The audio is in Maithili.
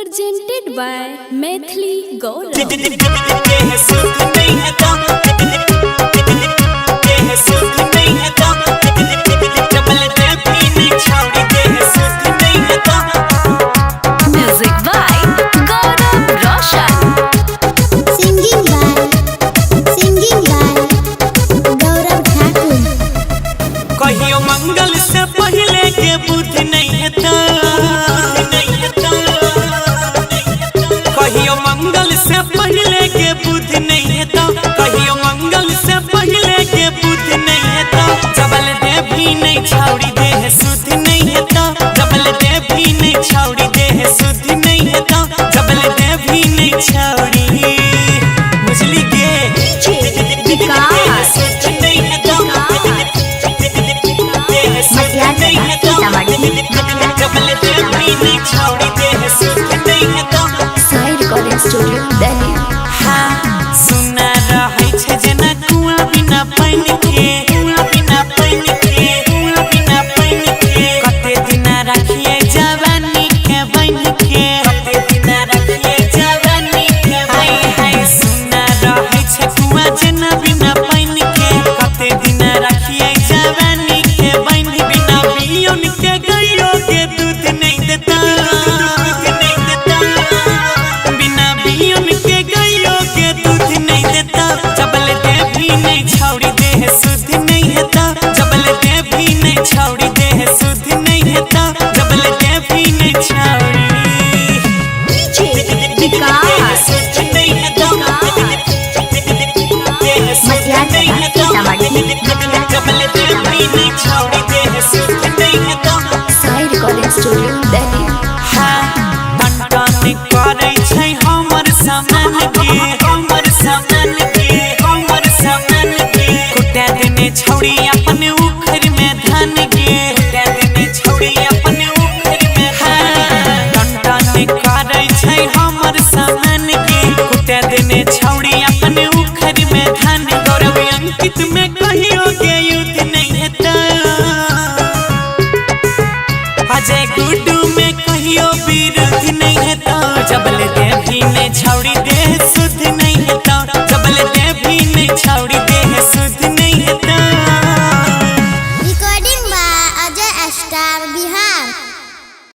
Presented by Maithili Gaurav. Music by Gaurav Roshan. Singing by Gaurav Thakur. कहियो मंगल से पहले के बुद्धि नहीं हेता, कहियो मंगल से पहले के बुद्धि नहीं हेता, कहियो मंगल से पहले के बुद्धि नहीं हेता। जबल देवी नहीं छाउड़ी देह शुद्ध नहीं हेता, जबल देवी नहीं छाउड़ी देह शुद्ध नहीं हेता, जबल देवी नहीं छाउड़ी बुझली के शुद्ध नहीं हेता। Sai Recording Studio, Delhi. सुना रहै छै जेना कुआं बिना पानि के, कुआं बिना पानि के, कुआं बिना पानि के। कते दिना रखिए जवानी के बनि के, कते दिना रखिए जवानी के। हाय हाय सुना रहै छै कुआं जेना बिना पानि के, कते दिना रखिए जवानी के बनि। बिना बियन के गैयो के दूध नहीं देता, दूध नहीं देता, बिना बियन के गैयो के दूध नहीं देता। जबल देवी नहीं छाउड़ी देह शुद्ध नहीं हेता, जबल देवी नहीं छाउड़ी देह शुद्ध नहीं हेता, जबल देवी नहीं छाउड़ी देह शुद्ध नहीं हेता, देह शुद्ध नहीं हेता, जबल देवी नहीं छाउड़ी देह शुद्ध नहीं हेता। Sai Recording Studio, Delhi. टन करै छै हमर सामान के, हमर सामान के, हमर सामान के। कुटा देने छौड़ी अपन